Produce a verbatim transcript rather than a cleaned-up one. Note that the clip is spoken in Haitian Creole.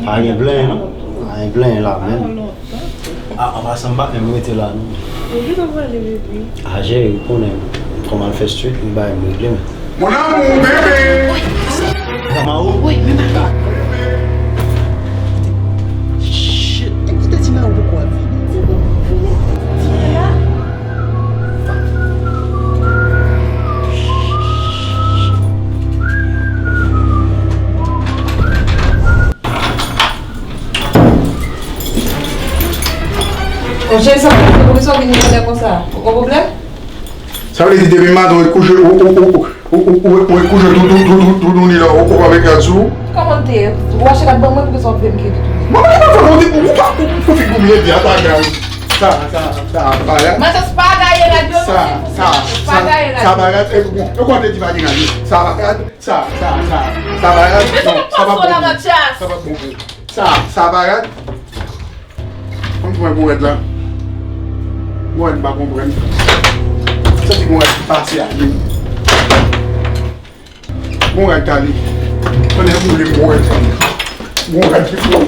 Pa gen plenyen non. Pa gen plenyen la menm. A, an pasan, m pa menm rete la non. Ou gentan prale, bebe. A, jere, ou konnen. Kòm al fè street, m bay m regle men. Mon amour, bébé. Mama ou? Wi, men mama. Shit. Epi te di mama ou poko ap vini. Monchè, sa pa fè, poukisa w vin yè lè konsa? Ou gen pwoblèm? Sa vle di depi maten ou ret kouche, ou, ou, ou, ou, ou, ou ret kouche tou, tou, tou, tou, tou, tou, ni la, ou, ou pa met rad sou ou? Kòman m te ye? Ou achte rad ban mwen, poukisa w vle m kenbe tou? Mwen pa ka fè konte pou ou pa, ou, ou figi w mete a bagay. Sa, sa, sa, bagay. Matyas, pa gaye rad yo non, silvouplè. Sa, sa, pa gaye rad yo. Sa bagay, e, bon, e, ou konn te di pa gen rad yo. Sa bagay, sa, sa, sa, sa bagay. Non, sa pa bon. Sa pa bon. Sa, sa bagay. Konn pran bon rad la. Bon rad m pa konprann. Santi bon rad ki pase a li. Bon rad kale. Konnen boule bon rad kale. Bon rad ki fò.